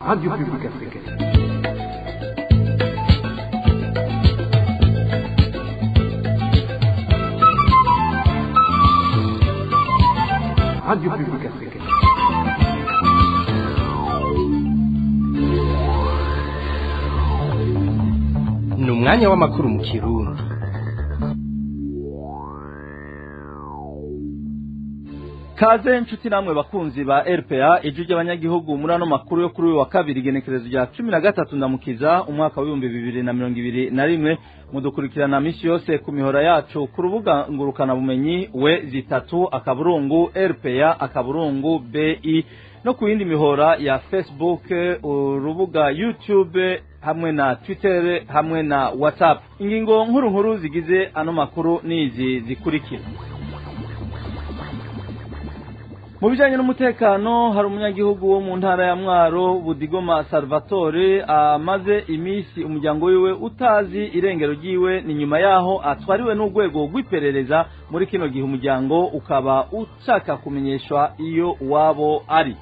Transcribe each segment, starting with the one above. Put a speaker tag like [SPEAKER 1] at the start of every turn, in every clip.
[SPEAKER 1] Radio Publique Africaine. Radio Publique Africaine.
[SPEAKER 2] Ni umwanya w'amakuru mu Kirundi.
[SPEAKER 3] Kaze nshuti namwe bakunzi ba RPA, ijwi ry'abanyagihugu, muri ano makuru yo kuri uyu wa kabiri, igenekerezo rya 13 Ndamukiza umwaka wa 2021. Mudukurikirana misi yose ku mihora yacu ku rubuga ngurukana bumenyi w3.rpa.bi, no ku yindi mihora ya Facebook, urubuga YouTube hamwe na Twitter hamwe na WhatsApp. Ingingo nkuru nkuru zigize ano makuru nizi zikurikira: Mu bijanye n'umutekano, hari umunyagihugu wo mu ntara ya Mwaro, Budigoma Salvatore, amaze imisi umuryango wiwe utazi irengero ryiwe. Ni nyuma yaho atwariwe n'urwego rw'iperereza. Muri kino gihe umuryango ukaba ushaka kumenyeshwa iyo wabo ari.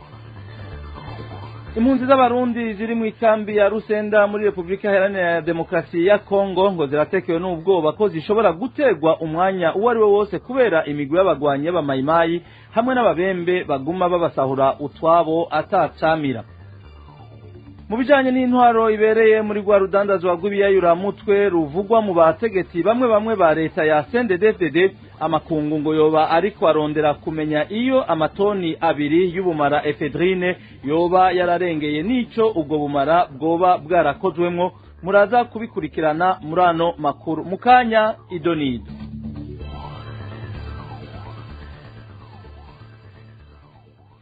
[SPEAKER 3] Impunzi z'Abarundi ziri mu ikambi ya Rusenda muri Repubulika Iharanira Demokarasi ya Kongo ngo ziratekewe n'ubwoba ko zishobora gutegwa umwanya uwo ari we wose kubera imigwi y'abagwanyi y'abamayimayi hamwe n'ababembe baguma babasahura utwabo atacamira. Mu bijanye n'intwaro ibereye, muri rwa rudandazwa rw'ibiyayuramutwe ruvugwa mu bategetsi bamwe bamwe ba leta ya CNDD-FDD, amakungu ngo yoba ariko arondera kumenya iyo amatoni 2 y'ubumara ephedrine yoba yararengeye n'ico ubwo bumara bwoba bwarakozwemwo. Muraza kubikurikirana muri ano makuru mukanya idonido.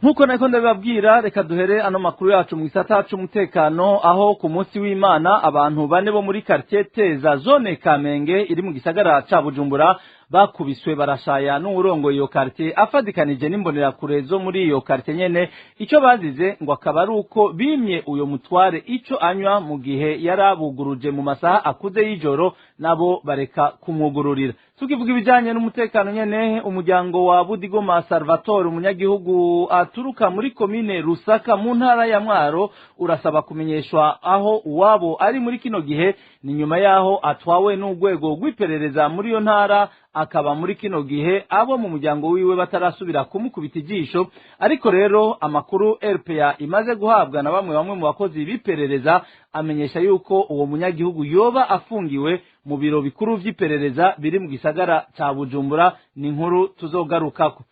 [SPEAKER 3] Nkuko nako ndabibabwira, reka duhere ano makuru yacu mu gisata c'umutekano, aho ku munsi w'Imana abantu bane bo muri quartier Teza, zone Kamenge iri mu gisagara ca Bujumbura, bakubiswe barashaya n'uwurongoye iyo quartier afadikanije n'imbonerakure zo muri iyo quartier nyene. Ico bazize ngo akaba ari uko bimye uyo mutware ico anywa mu gihe yarabuguruje mu masaha akuze y'ijoro, nabo bareka kumwugururira. Tukivuga ibijanye n'umutekano nyene, umuryango wa Budigoma Salvatore, umunyagihugu aturuka muri komine Rusaka mu ntara ya Mwaro, urasaba kumenyeshwa aho uwabo ari muri kino gihe. Ni nyuma yaho atwawe n'urwego rw'iperereza muri iyo ntara, akaba muri kino gihe abo mu muryango wiwe batarasubira kumukubita ijisho. Ariko rero amakuru RPA imaze guhabwa na bamwe bamwe mu bakozi b'iperereza amenyesha yuko uwo munyagihugu yoba afungiwe mu biro bikuru vy'iperereza biri mu gisagara ca Bujumbura. Ni inkuru tuzogarukako.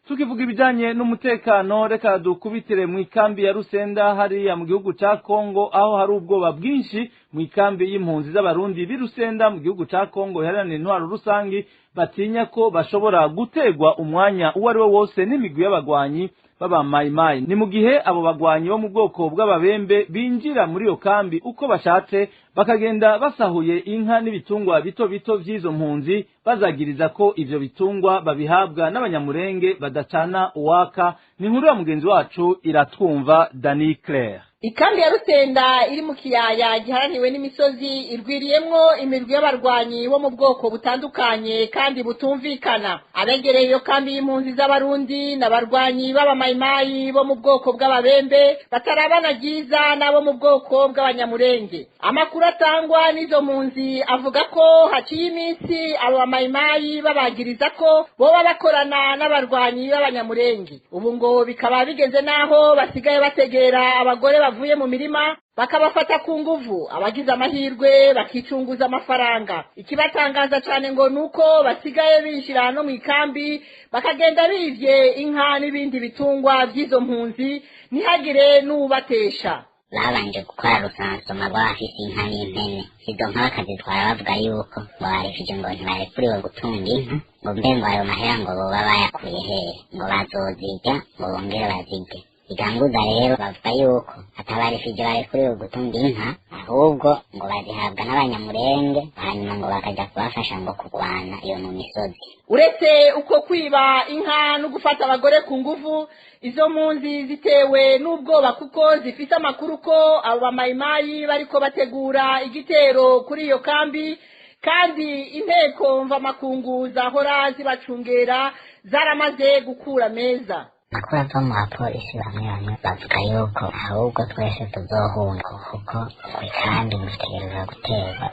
[SPEAKER 3] Tukivuga ibijanye n'umutekano, reka dukubitire mu ikambi ya Rusenda hariya mu gihugu ca Kongo, aho hari ubwoba bwinshi mu ikambi y'impunzi z'Abarundi b'i Rusenda mu gihugu ca Kongo iharanira intwaro rusangi. Batinya ko bashobora gutegwa umwanya uwo ari we wose n'imigwi y'abagwanyi b'abamayimayi. Ni mu gihe abo bagwanyi bo mu bwoko bw'ababembe binjira muri iyo kambi uko bashatse, bakagenda basahuye inka n'ibitungwa bito bito vy'izo mpunzi, bazagiriza ko ivyo bitungwa babihabwa n'Abanyamurenge badacana uwaka. Ni inkuru ya mugenzi wacu Iratwumva Dani Claire.
[SPEAKER 4] Ikambi ya Rusenda iri mu kiyaya giharaniwe n'imisozi irwiriyemwo imirwi y'abarwanyi bo mu bwoko butandukanye kandi butumvikana. Abegereye iyo kambi y'impunzi z'Abarundi n'abarwanyi b'abamayimayi bo mu bwoko bw'ababembe batarabana ryiza n'abo mu bwoko bw'Abanyamurenge. Amakuru atangwa n'izo mpunzi avuga ko haciye iminsi abo bamayimayi babagiriza ko boba bakorana n'abarwanyi b'Abanyamurenge. Ubu ngo bikaba bigeze n'aho basigaye bategera abagore bavuye mu mirima bakabafata ku nguvu, abagize amahirwe bakicunguza amafaranga. Ikibatangaza cyane ngo nuko basigaye binjira no mu ikambi bakagenda bivye inka n'ibindi bitungwa by'izo mpunzi, ntihagire n'ubatesha.
[SPEAKER 5] Babanje gukora recensement rw'abafise inka n'impene, izo nka bakazitwara bavuga yuko ngo barifije, ngo ntibarekuriwe gutunga inka, ngo mbe ngo ayo mahera ngo boba bayakuye hehe, ngo bazozirya ngo bongere bazirye. Iganguza rero bavuga yuko atabarifije barekuriwe gutunga inka, ahubwo ngo bazihabwa n'Abanyamurenge, hanyuma ngo bakaja kubafasha ngo kurwana iyo mu misozi.
[SPEAKER 4] Uretse uko kwiba inka no gufata abagore ku nguvu, izo mpunzi zitewe n'ubwoba kuko zifite amakuru ko abo bamayimayi bariko bategura igitero kuri iyo kambi, kandi inteko mvamakungu zahora zibacungera zaramaze gukura meza.
[SPEAKER 5] Amakuru ava mu bapolisi bamwe bamwe bavuga yuko ahubwo twese tuzohunga, kuko kw'ikambi dutegerezwa guterwa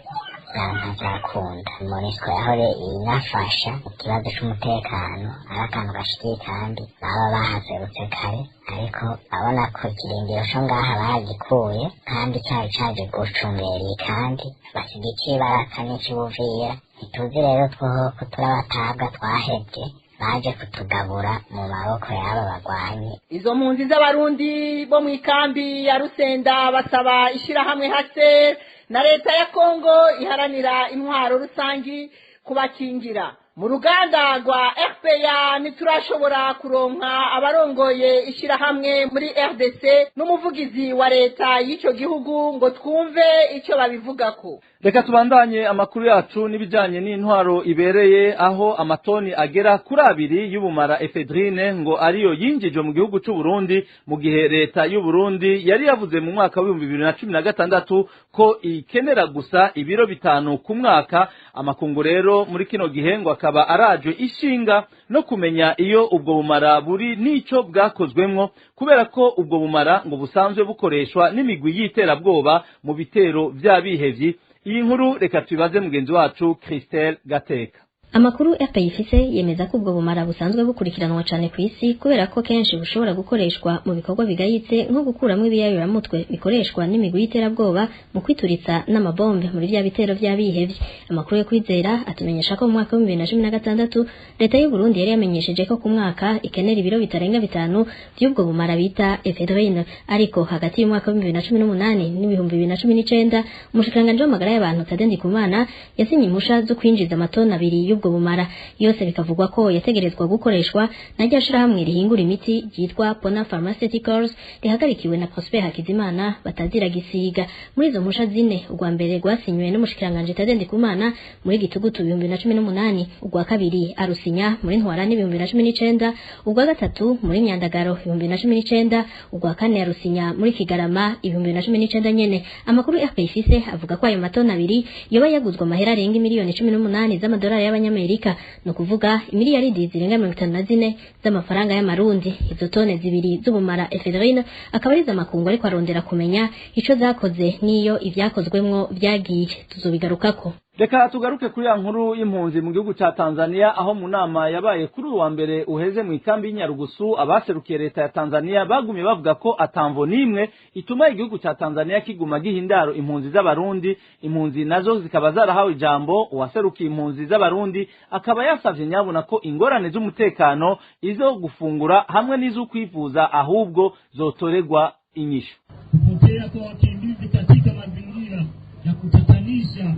[SPEAKER 5] vyanka vyakunda. MONUSCO yahore inafasha mu kibazo c'umutekano, ari akantu gashikiye ikambi baba bahaserutse kare, ariko urabona ko ikirindiro co ngaha baragikuye kandi cari caje gucungera iyi kambi, basiga ic'ibaraka n'ic'Ubuvira. Ntituzi rero twoho ko turabatabwa twahevye, baje kutugabura mu maboko y'aba bagwanyi.
[SPEAKER 4] Izo mpunzi z'Abarundi bo mu ikambi ya Rusenda basaba ishirahamwe HCR na leta ya Kongo iharanira intwaro rusangi kubakingira. Mu ruganda rwa RPA ntiturashobora kuronka abarongoye ishirahamwe muri RDC n'umuvugizi wa leta y'ico gihugu ngo twumve ico babivugako.
[SPEAKER 3] Reka tubandanye amakuru yacu n'ibijanye n'intwaro ibereye, aho amatoni agera kuri 2 y'ubumara ephedrine ngo ariyo yinjijwe mu gihugu c'u Burundi, mu gihe leta y'u Burundi yari yavuze mu mwaka wa 2016 ko ikenera gusa ibiro 5 ku mwaka. Amakungu rero muri kino gihe ngo akaba arajwe ishinga no kumenya iyo ubwo bumara buri n'ico bwakozwemwo, kubera ko ubwo bumara ngo busanzwe bukoreshwa n'imigwi y'iterabwoba mu bitero vy'abihevyi. Iyi nkuru reka tubibaze mugenzi wacu Christelle Gateka.
[SPEAKER 6] Amakuru RPA ifise yemeza ko ubwo bumara busanzwe bukurikiranwa cane ku isi, kubera ko kenshi bushobora gukoreshwa mu bikorwa bigayitse nko gukuramwo ibiyayuramutwe bikoreshwa n'imigwi y'iterabwoba mu kwituritsa n'amabombe muri vya bitero vy'abihevye. Amakuru yo Kwizera atumenyesha ko mu mwaka wa 2016 leta y'u Burundi yari yamenyesheje ko ku mwaka ikenera ibiro bitarenga 5 vy'ubwo bumara bita ephedrine, ariko hagati y'umwaka wa 2018 n'ibihumbi 2019 umushikiranganji w'amagara y'abantu Tade Ndikumana yasinye impusha zo kwinjiza amatoni 2 y'ubwo bumara yose, bikavugwa ko yategerezwa gukoreshwa na rya shirahamwe rihingura imiti ryitwa Pona Pharmaceuticals rihagarikiwe na Prosper Hakizimana batazira gisiga. Muri izo mpusha zine, urwa mbere rwasinywe n'umushikiranganji Tade Ndikumana muri Gitugutu 2018, urwa kabiri arusinya muri Ntwarante 2019, urwa gatatu muri Nyandagaro 2019, urwa kane arusinya muri Kigarama 2019 nyene. Amakuru RPA ifise avuga ko ayo matoni 2 yoba yaguzwe amahera arenga miliyoni 18 z'amadolari y'abanyamerika, no kuvuga imiliyaridi zirenga 54 z'amafaranga y'amarundi. Izo tone zibiri z'ubumara ephedrine akaba ari z'amakungu ariko arondera kumenya ico zakoze niyo ivyakozwemwo vyagiye, tuzobigarukako.
[SPEAKER 3] Reka tugaruke kuri ya nkuru y'impunzi mu gihugu ca Tanzania, aho mu nama yabaye kuri uwa mbere uheze mu ikambi y'Inyarugusu abaserukiye leta ya Tanzania bagumye bavuga ko atamvo nimwe ituma igihugu ca Tanzania kiguma gihindaro impunzi z'Abarundi. Impunzi nazo zikaba zarahawe ijambo. Uwaserukiye impunzi z'Abarundi akaba yasavye nyabuna ko ingorane z'umutekano, izo gufungura hamwe n'izo kwivuza ahubwo zotoregwa inyishu.
[SPEAKER 7] Kupokea kwa wakimbizi katika mazingira ya kutatanisha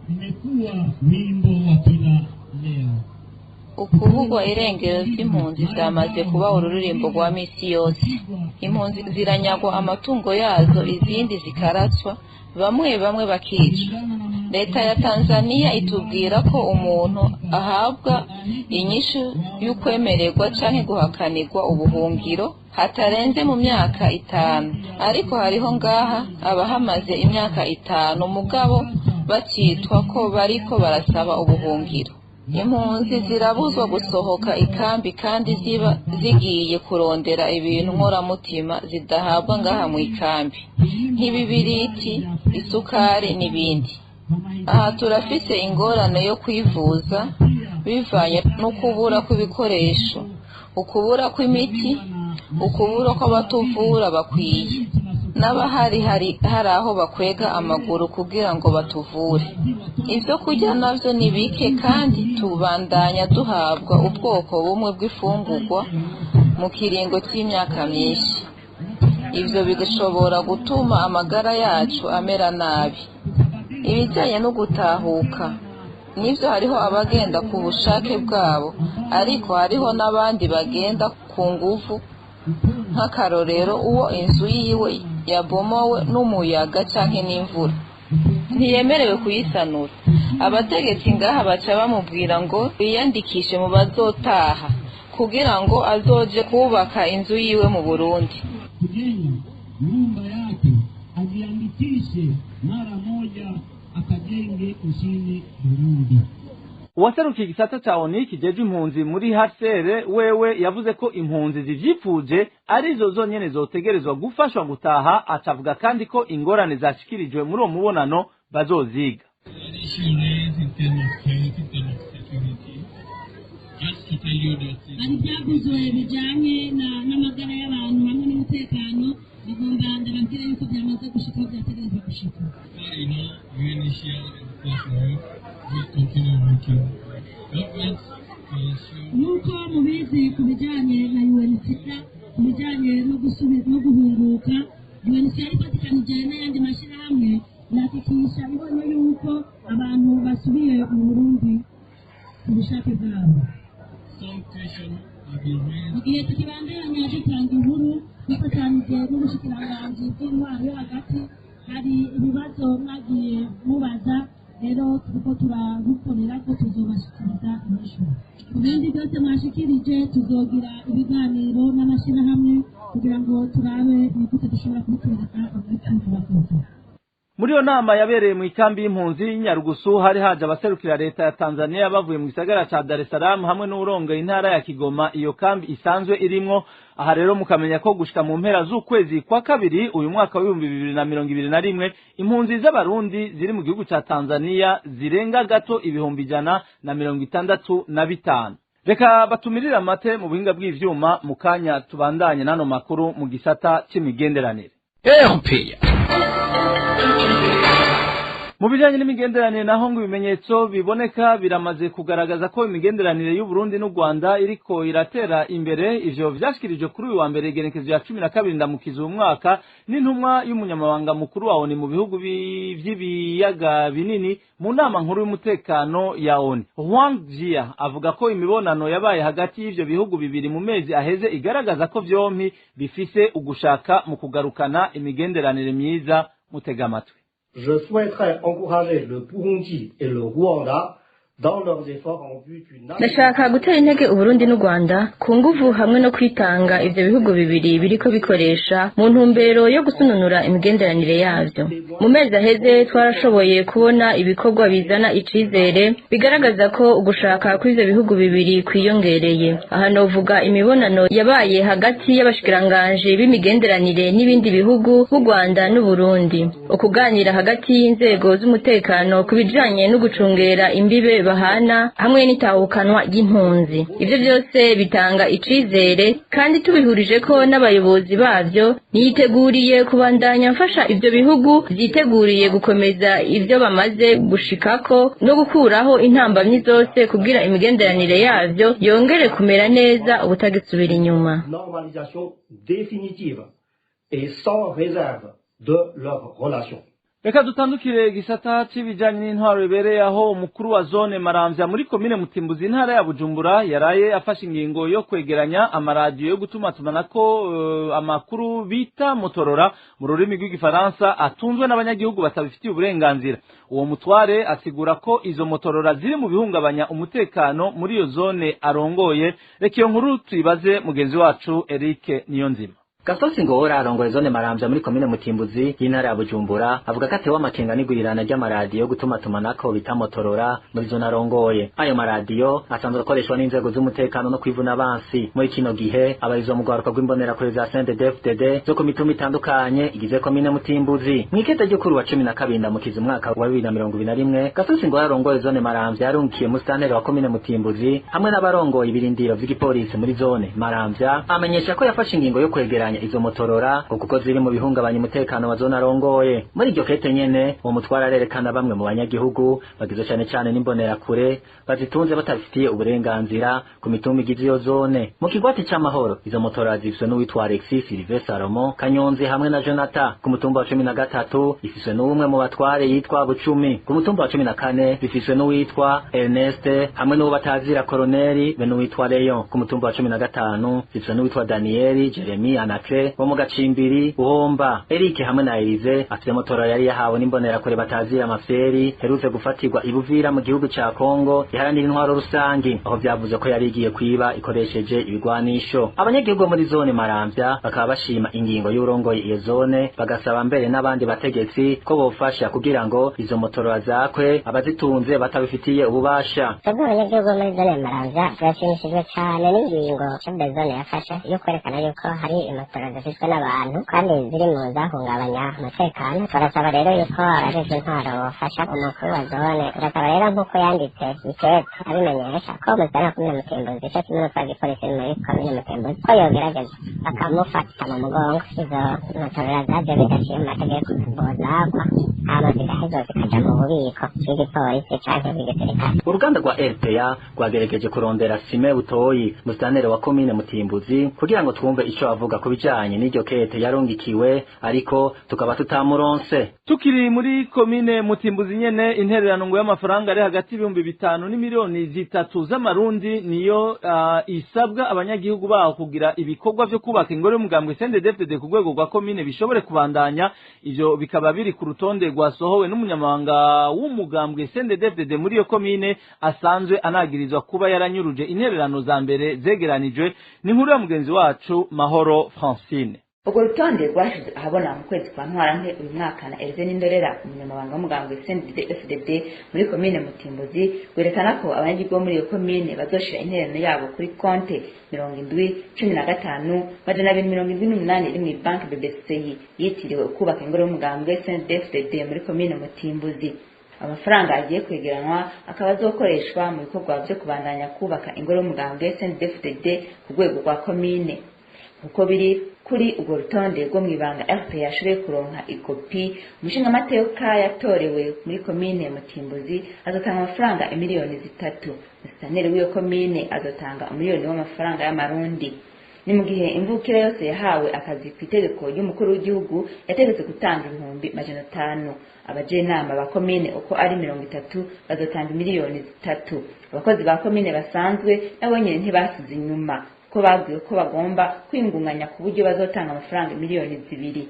[SPEAKER 7] imekuwa wimbo wa kila leo.
[SPEAKER 8] Ukuvugwa irengero ry'impunzi zamaze kuba ururirimbo rwa misi yose. Impunzi ziranyagwa amatungo yazo, izindi zikaratswa, bamwe bamwe bakicwa. Leta ya Tanzania itubwira ko umuntu ahabwa inyishu y'ukwemererwa canke guhakanirwa ubuhungiro hatarenze mu myaka 5, ariko hariho ngaha abahamaze imyaka 5 mugabo bakitwa ko bariko barasaba ubuhungiro. Impunzi zirabuzwa gusohoka ikambi kandi ziba zigiye kurondera ibintu nkoramutima zidahabwa ngaha mu ikambi, nk'ibibiriti, isukari n'ibindi. Aha turafise ingorane yo kwivuza bivanye n'ukubura kw'ibikoresho, ukubura kw'imiti, ukubura kw'abatuvura bakwiye, n'abahari hari aho bakwega amaguru kugira ngo batuvure. Ibyo kurya navyo ni bike kandi tubandanya duhabwa ubwoko bumwe bw'ifungurwa mu kiringo cy'imyaka myinshi. Ivyo bigashobora gutuma amagara yacu amera nabi. Ibijyanye no gutahuka nivyo, hariho abagenda ku bushake bwabo, ariko hariho n'abandi bagenda ku nguvu. Nk'akarorero, uwo inzu yiwe yabomowe n'umuyaga canke n'imvura ntiyemerewe kuyisanura. Abategetsi ngaha baca bamubwira ngo yiyandikishe mu bazotaha kugira ngo azoje kubaka inzu yiwe mu Burundi.
[SPEAKER 7] Kujenga nyumba yake ajiandikishe mara moja akajenge nchini Burundi.
[SPEAKER 3] Uwaserukiye igisata ca ONU kijejwe impunzi muri HCR wewe yavuze ko impunzi zivyipfuje arizo zonyene zotegerezwa gufashwa gutaha, acavuga kandi ko ingorane zashikirijwe muri uwo mubonano bazoziga.
[SPEAKER 9] Hari ibyavuzwe bijyanye n'amagara y'abantu hamwe n'umutekano, bagomba ndababwira yuko byamaze gushika aho byategerezwa gushika. Nk'uko mubizi ku bijyanye na UNHCR, ku bijyanye no guhunguka, UNHCR ifatikanije n'ayandi mashyirahamwe irahakikisha ibonye yuko abantu basubiye mu Burundi ku bushake bwabo. Mu gihe tukibandanya dutanga inkuru dufatanije n'ubushikiranganji bw'intwaro yo hagati, hari ibibazo mwagiye mubaza, rero turiko turabikorera ko tuzobashikiriza inyishu. Ku bindi byose mwashikirije tuzogira ibiganiro n'amashyirahamwe kugira ngo turabe ni gute dushobora kubikorera umuti bakoze.
[SPEAKER 3] Muri iyo nama yabereye mu ikambi y'impunzi y'Inyarugusu hari haje abaserukira leta ya Tanzania bavuye mu gisagara ca Dar es Salaam hamwe n'urongoye intara ya Kigoma iyo kambi isanzwe irimwo. Aha rero mukamenya ko gushika mu mpera z'ukwezi kwa kabiri uyu mwaka wa 2021 impunzi z'abarundi ziri mu gihugu ca Tanzania zirenga gato 165,000. Reka batumirire amate mu buhinga bw'ivyuma mu kanya tubandanye n'ano makuru mu gisata c'imigenderanire.
[SPEAKER 2] RPA.
[SPEAKER 3] Mu bijanye n'imigenderanire naho ngo ibimenyetso biboneka biramaze kugaragaza ko imigenderanire y'u Burundi n'u Rwanda iriko iratera imbere. Ivyo vyashikirijwe kuri uyu wa mbere igenekezo ya 12 ndamukiza uyu mwaka n'intumwa y'umunyamabanga mukuru wa ONU mu bihugu vy'ibiyaga binini mu nama nkuru y'umutekano ya ONU. Huang Jia avuga ko imibonano yabaye hagati y'ivyo bihugu bibiri mu mezi aheze igaragaza ko vyompi bifise ugushaka mu kugarukana imigenderanire myiza. Mutega amatwi.
[SPEAKER 10] Je souhaiterais encourager le Burundi et le Rwanda dans leurs efforts en vue d'une...
[SPEAKER 11] Ndashaka gutera intege Uburundi n'u Rwanda ku nguvu hamwe no kwitanga ivyo bihugu bibiri biriko bikoresha mu ntumbero yo gusununura imigenderanire yavyo. Mu mezi aheze twarashoboye kubona ibikorwa bizana icizere bigaragaza ko ugushaka kw'ivyo bihugu bibiri kwiyongereye. Aha novuga imibonano yabaye hagati y'abashikiranganji b'imigenderanire n'ibindi bihugu nk'u Rwanda n'Uburundi, ukuganira hagati y'inzego z'umutekano ku bijanye no gucungera imbibe bahana hamwe n'itahukanwa ry'impunzi. Ivyo byose bitanga icizere kandi tubihurije ko n'abayobozi bavyo niyiteguriye kubandanya mfasha ivyo bihugu vyiteguriye gukomeza ivyo bamaze gushikako no gukuraho intambamyi zose kugira imigenderanire yavyo yongere kumera neza ubutagisubira inyuma.
[SPEAKER 10] Normalisation définitive et sans réserve de leurs relations.
[SPEAKER 3] Reka dutandukire gisata c'ibijanye n'intwaro ibereye aho umukuru wa zone Maramvya muri komine Mutimbuzi intara ya Bujumbura yaraye afashe ingingo yo kwegeranya amaradiyo yo gutumatumanako amakuru bita motorora mu rurimi rw'igifaransa atunzwe n'abanyagihugu batabifitiye uburenganzira. Uwo mutware asigura ko izo motorora ziri mu bihungabanya umutekano muri iyo zone arongoye. Reka iyo nkuru tuyibaze mugenzi wacu Eric Niyonzima.
[SPEAKER 12] Gasosi Ngora arongoye zone Maramvya muri komine Mutimbuzi y'intara ya Bujumbura avuga ko atewe amakenga n'igwirirana ry'amaradiyo yo gutumatumanako bita motorora muri zone arongoye. Ayo maradiyo asanzwe akoreshwa n'inzego z'umutekano no kwivuna abansi. Muri kino gihe abarizwa mu rwaruka rw'imbonerakure za CNDD-FDD zo ku mitumba itandukanye igize komine Mutimbuzi. Mw'ikete ryo kuri wa 12 ndamukiza umwaka wa 2021 Gasosi Ngora arongoye zone Maramvya yarungikiye musitanteri wa komine Mutimbuzi hamwe n'abarongoye ibirindiro vy'igipolisi muri zone Maramvya amenyesha ko yafashe ingingo yo kwegeranya izo motorora kuko ziri mu bihungabanya umutekano wa zone arongoye. Muri iryo kete nyene uwo mutwara arerekana bamwe mu banyagihugu bagizwe cane cane n'imbonerakure bazitunze batabifitiye uburenganzira ku mitumba igize iyo zone. Mu kigwati c'amahoro izo motorora zifiswe n'uwitwa Alexis Sylvain Salomo Kanyonzi hamwe na Jonathan. Ku mutumba wa 13 ifiswe n'umwe mu batware yitwa Bucumi. Ku mutumba wa 14 bifiswe n'uwitwa Ernest hamwe n'uwo batazira Coloneli be n'uwitwa Leon. Ku mutumba wa 15 zifiswe n'uwitwa Daniel Jeremy Anaclet Fiacre bo mu Gacimbiri Buhomba. Eric hamwe na Elise afite motora yari yahawe n'imbonerakure batazira amaferi herutse gufatirwa ibuvira mu gihugu ca Kongo iharanira intwaro rusangi, aho vyavuze ko yari igiye kwiba ikoresheje ibigwanisho. Abanyagihugu muri zone Maramvya bakaba bashima ingingo y'urongoye iyo zone, bagasaba mbere n'abandi bategetsi ko bofasha kugira ngo izo motora zakwe abazitunze batabifitiye ububasha.
[SPEAKER 5] Twebwe abanyagihugu muri zone Maramvya turashimishijwe cane n'ingingo chef de zone yafashe yo kwerekana yuko hari imotora zifishwe n'abantu kandi ziri mu zahungabanya umutekano. Turasaba rero yuko abajejwe intwaro bofasha umukuru wa zone. Turasaba rero nk'uko yanditse ikete abimenyesha ko umusana kumwe Mutimbuzi ico kimwe n'utwa gipolisi muri komine Mutimbuzi ko yogerageza bakamufata mu mugongo izo motora zaje bidaciye mu mategeko bozakwa, hama zigahezwa zikaja mu bubiko bw'igipolisi canke bw'igisirikare.
[SPEAKER 12] Uruganda rwa RPA rwagerageje kurondera Sime Butoyi, musitanteri wa komine Mutimbuzi, kugira ngo twumve ico avuga ku bijanye n'iryo kete yarungikiwe, ariko tukaba tutamuronse.
[SPEAKER 3] Tukiri muri komine Mutimbuzi nyene, intererano ngo y'amafaranga ari hagati y'5,000 n'imiliyoni 3 z'amarundi niyo isabwa abanyagihugu baho kugira ibikorwa vyo kubaka ingoro y'umugambwe CNDD-FDD ku rwego rwa komine bishobore kubandanya. Ivyo bikaba biri ku rutonde rwasohowe n'umunyamabanga w'umugambwe CNDD-FDD muri iyo komine, asanzwe anagirizwa kuba yaranyuruje intererano za mbere zegeranijwe. Ni inkuru ya mugenzi wacu Mahoro Francine.
[SPEAKER 13] Urwo rutonde rwashize ahabona mu kwezi kwa Ntwarante uyu mwaka na Elze Nindorera, umunyamabanga w'umugambwe CNDD-FDD muri komine Mutimbuzi, werekana ko abanyagihugu bo muri iyo komine bazoshira intererano yabo kuri konte 70 15 278 iri mw'ibanki BBCI yitiriwe kubaka ingoro y'umugambwe CNDD-FDD muri komine Mutimbuzi. Amafaranga agiye kwegeranwa akaba azokoreshwa mu bikorwa vyo kubandanya kubaka ingoro y'umugambwe CNDD-FDD ku rwego rwa komine. Uko biri kuri urwo rutonde rwo mw'ibanga RP yashoboye kuronka ikopi, umushingamateka yatorewe muri komine Mutimbuzi azotanga amafaranga 3,000,000, musitanteri w'iyo komine azotanga 1,000,000 w'amafaranga y'amarundi. Ni mu gihe imvukira yose yahawe akazi ku itegeko ry'umukuru w'igihugu yategetse gutanga 500,000. Abajenama ba komine uko ari 30 bazotanga 3,000,000. Abakozi ba komine basanzwe nabo nyene ntibasize inyuma, ko babwiwe ko bagomba kwingunganya ku buryo bazotanga amafaranga 2,000,000.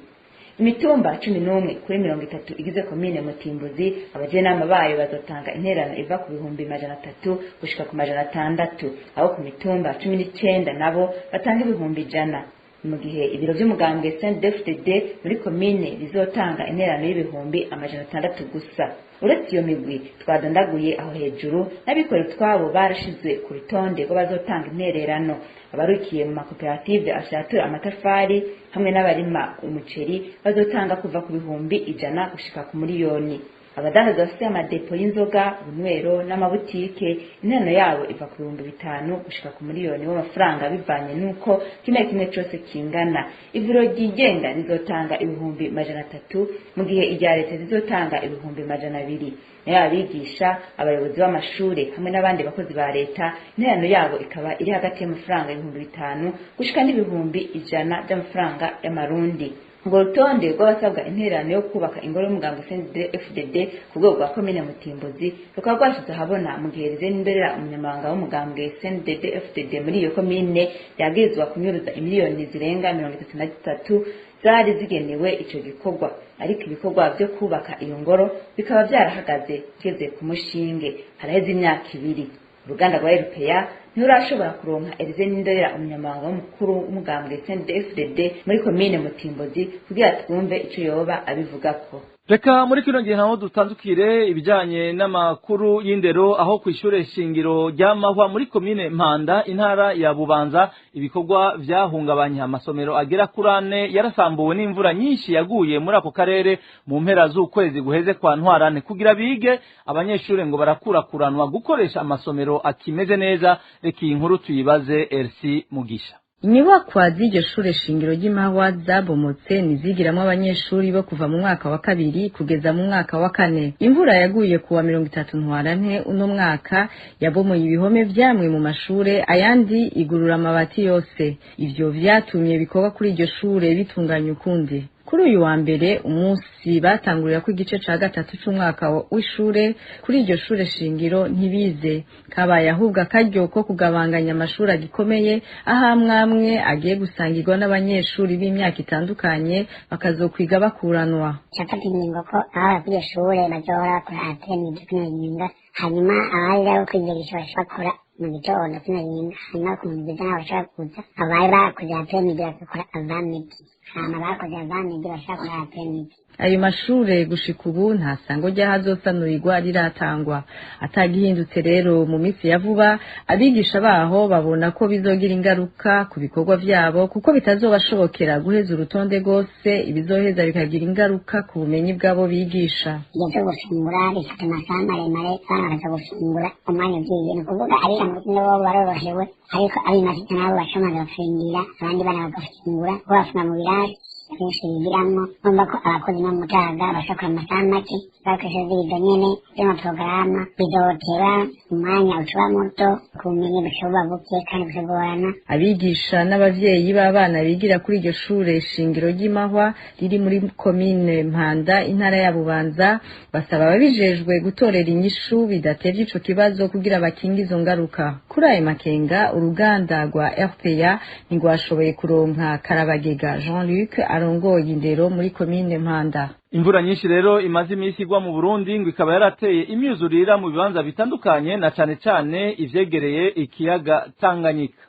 [SPEAKER 13] Imitumba 11 kuri 30 igize komine Mutimbuzi, abajenama bayo bazotanga intererano iva ku 300,000 gushika ku 600, aho ku mitumba 19 nabo batanga 100,000. Mu gihe ibiro vy'umugambwe CNDD-FDD muri komine bizotanga intererano y'600,000 gusa. Uretse iyo migwi twadondaguye aho hejuru, n'abikorera utwabo barashizwe ku rutonde rw'abazotanga intererano. Abarukiye mu makoperative ashatura amatafari hamwe n'abarima umuceri bazotanga kuva ku 100,000 gushika ku 1,000,000. Abadandaza bafite amadepo y'inzoga, ubunywero n'amabutike, intererano yabo iva ku 5,000 gushika ku 1,000,000 w'amafaranga bivanye n'uko kimwe kimwe cose kingana. Ivuriro ryigenga rizotanga 300,000, mu gihe irya leta rizotanga 200,000. Nayo abigisha, abayobozi b'amashure hamwe n'abandi bakozi ba leta, intererano yabo ikaba iri hagati y'amafaranga 5,000 gushika n'100,000 by'amafaranga y'amarundi. Urwo rutonde rw'abasabwa intererano yo kubaka ingoro y'umugambwe CNDD-FDD ku rwego rwa komine Mutimbuzi rukaba rwashize ahabona mu gihe Elze Nindorera, umunyamabanga w'umugambwe CNDD-FDD muri iyo komine, yabwirizwa kunyuruza imiliyoni zirenga 33 zari zigenewe ico gikorwa, ariko ibikorwa vyo kubaka iyo ngoro bikaba vyarahagaze bigeze ku mushinge haraheze imyaka 2. Uruganda rwa RPA ntirurashobora kuronka Elze Nindorera, umunyamabanga w'umukuru w'umugambwe CNDD-FDD muri komine Mutimbuzi, kugira twumve ico yoba abivugako.
[SPEAKER 3] Reka muri kino gihe naho dutandukire ibijanye n'amakuru y'indero, aho kw'ishure shingiro rya Mahwa muri komine Mpanda intara ya Bubanza ibikorwa vyahungabanya amasomero agera kuri 4 yarasambuwe n'imvura nyinshi yaguye muri ako karere mu mpera z'ukwezi guheze kwa Ntwarante. Kugira bige abanyeshure ngo barakurakuranwa gukoresha amasomero akimeze neza. Reka iyi nkuru tuyibaze Elsie Mugisha.
[SPEAKER 11] Inyubakwa z'iryo shure shingiro ry'Imahwa zabomotse nizigiramwo abanyeshuri bo kuva mu mwaka wa 2 kugeza mu mwaka wa 4. Imvura yaguye kuwa 30 Ntwarante uno mwaka yabomoye ibihome vyamwe mu mashure, ayandi igurura amabati yose. Ivyo vyatumye ibikorwa kuri iryo shure bitunganya ukundi.
[SPEAKER 14] Kuri uyu wa mbere, umunsi batangurira ko igice ca gatatu c'umwaka w'ishure kuri iryo shure shingiro, ntibize. Kabaye ahubwo akaryo ko kugabanganya amashuri agikomeye, aho amwamwe agiye gusangirwa n'abanyeshuri b'imyaka itandukanye, bakazokwiga bakuranwa.
[SPEAKER 5] Turafata ingingo ko ababa kuri iryo shure bazohora bakora après-midi kino, hanyuma abari rero kwigisha bakora mu gitondo kino, hanyuma ku mugwiza nabo bashobora kuza. Abari bakoze après-midi bagakora avant-midi, hama bakoze avant-midi bashobora gukora après-midi.
[SPEAKER 14] Ayo mashure gushika ubu nta sango ry'ahazosanurirwa riratangwa. Atagihindutse rero mu minsi ya vuba, abigisha baho babona ko bizogira ingaruka ku bikorwa vyabo, kuko bitazobashobokera guheza urutonde rwose, ibizoheza bikagira ingaruka ku bumenyi bw'abo bigisha.
[SPEAKER 5] Igihe cyo gufungura bifata amasaha maremare, abana bakaza gufungura umwanya ugiye. Ni ukuvuga abiga mu gitondo bo barorohewe, ariko ab'imasita nabo baca bamaze bafungura, abandi bana bagafungura bo bafunga mu birasi benshi bigiramwo. Urumva ko abakozi no mutaga bashobora amasaha make bakoresha z'ibido nyene vy'amaporogaramu, bizotera umwanya ucuba muto, ku bumenyi buca buke kandi bucagorana.
[SPEAKER 14] Abigisha n'abavyeyi b'abana bigira kuri iryo shure shingiro ry'Imahwa riri muri komine Mpanda, intara ya Bubanza, basaba ababijejwe gutorera inyishu bidatevye ico kibazo kugira bakinge izo ngaruka. Kuri ayo makenga, uruganda rwa RPA ntirwashoboye kuronka Karabagega Jean Luc arongoye indero muri komine Mpanda.
[SPEAKER 3] Imvura nyinshi rero imaze iminsi igwa mu Burundi ngo ikaba yarateye imyuzurira mu bibanza bitandukanye, na cane cane ivyegereye ikiyaga Tanganyika.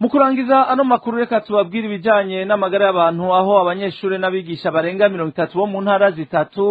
[SPEAKER 3] Mu kurangiza ano makuru, reka tubabwire ibijanye n'amagara y'abantu, aho abanyeshuri n'abigisha barenga 30 bo mu ntara zitatu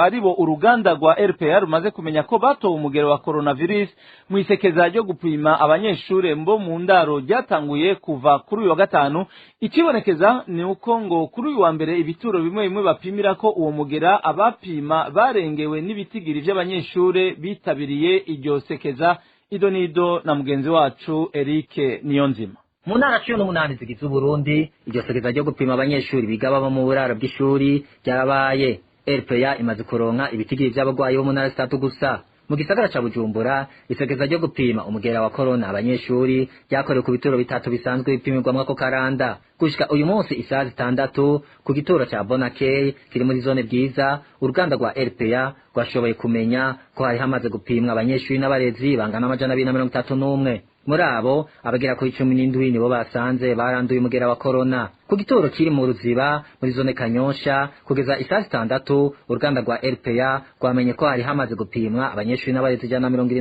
[SPEAKER 3] aribo uruganda rwa RPA rumaze kumenya ko batowe umugero wa coronavirus mu isekeza ryo gupima abanyeshuri bo mu ndaro ryatanguye kuva kuri uyu wa gatanu. Ikibonekeza ni uko ngo kuri uyu wa mbere ibituro bimwe bimwe bapimira ko uwo mugera abapima barengewe n'ibitigiri vy'abanyeshuri bitabiriye iryo sekeza. Ido nido na mugenzi wacu Eric Niyonzima.
[SPEAKER 12] Mu ntara 18 zigize Uburundi, iryo sekeza ryo gupima abanyeshuri biga baba mu buraro bw'ishuri ryarabaye. RPA imaze kuronka ibitigiri vy'abagwayi bo mu ntara zitatu gusa. Mu gisagara ca Bujumbura, isekeza ryo gupima umugera wa corona abanyeshuri ryakorewe ku bituro bitatu bisanzwe bipimirwamwo ako karanda. Gushika uyu munsi isaha 6, ku gituro ca Bonakey kiri muri zone Bwiza, uruganda rwa RPA rwashoboye kumenya ko hari hamaze gupimwa abanyeshuri n'abarezi bangana 231. Muri abo, abagera kuri 17 nibo basanze baranduye umugera wa corona. Ku gituro kiri mu Ruziba muri zone Kanyosha, kugeza isaha 6, uruganda rwa RPA rwamenye ko hari hamaze gupimwa abanyeshuri n'abarezi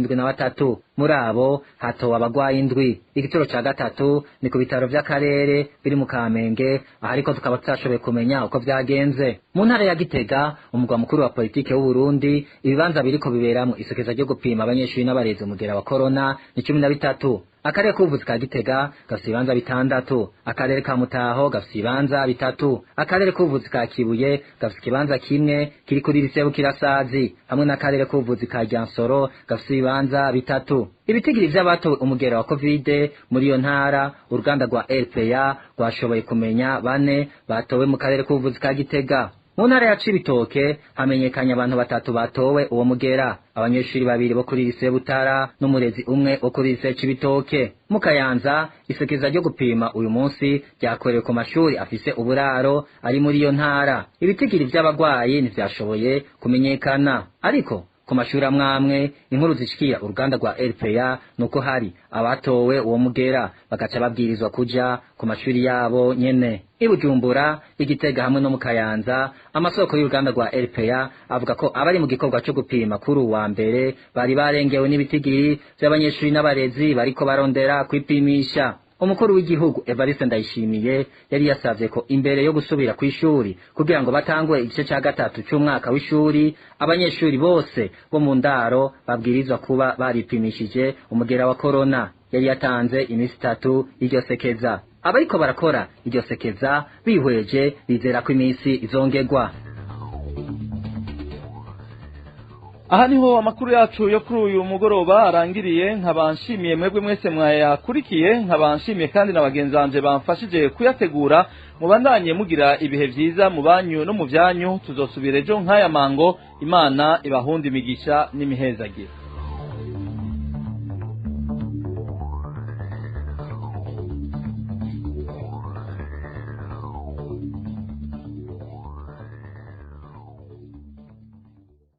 [SPEAKER 12] 173. Muri abo hatowe abagwayi indwi. Igituro ca gatatu ni ku bitaro vy'akarere biri mu Kamenge, ariko tukaba tutashoboye kumenya uko vyagenze. Mu ntara ya Gitega, umugwa mukuru wa politike w'u Burundi, ibibanza biriko biberamwo isekeza ryo gupima abanyeshuri n'abarezi umugera wa corona ni 13. Akarere k'ubuvuzi ka Gitega gafise ibibanza bitandatu, akarere ka Mutaho gafise ibibanza bitatu, akarere k'ubuvuzi ka Kibuye gafise ikibanza kimwe kiri kuri lycée Bukirasazi, hamwe n'akarere k'ubuvuzi ka Ryansoro gafise ibibanza bitatu. Ibitigiri vy'abatowe umugera wa Covid muri iyo ntara, uruganda rwa RPA rwashoboye kumenya bane batowe mu karere k'ubuvuzi ka Gitega. Mu ntara ya Cibitoke hamenyekanye abantu batatu batowe uwo mugera, abanyeshuri babiri bo kuri lycée Butara n'umurezi umwe wo kuri lycée Cibitoke. Mu Kayanza, isekeza ryo gupima uyu munsi ryakorewe ku mashuri afise uburaro ari muri iyo ntara. Ibitigiri vy'abagwayi ntivyashoboye kumenyekana, ariko ku mashuri amwamwe inkuru zishikira uruganda rwa RPA nuko hari abatowe uwo mugera bagaca babwirizwa kuja ku mashuri yabo nyene. I Bujumbura, Igitega hamwe no mu Kayanza, amasoko y'uruganda rwa RPA avuga ko abari mu gikorwa cyo gupima kuri uwa mbere bari barengewe n'ibitigiri vy'abanyeshuri n'abarezi bariko barondera kwipimisha. Umukuru w'igihugu Evariste Ndayishimiye yari yasavye ko imbere yo gusubira kw'ishuri kugira ngo batangure igice ca gatatu c'umwaka w'ishuri, abanyeshuri bose bo mu ndaro babwirizwa kuba baripimishije umugera wa corona. Yari yatanze iminsi 3 y'iryo sekeza. Abariko barakora iryo sekeza bihweje bizera ko iminsi izongerwa.
[SPEAKER 3] Aha niho amakuru yacu yo kuri uyu mugoroba arangiriye. Nkaba nshimiye mwebwe mwese mwayakurikiye, nkaba nshimiye kandi na bagenzi banje bamfashije kuyategura. Mubandanye mugira ibihe vyiza mu banyu no mu vyanyu. Tuzosubira ejo nk'aya mango. Imana ibahunda imigisha n'imihezagiro.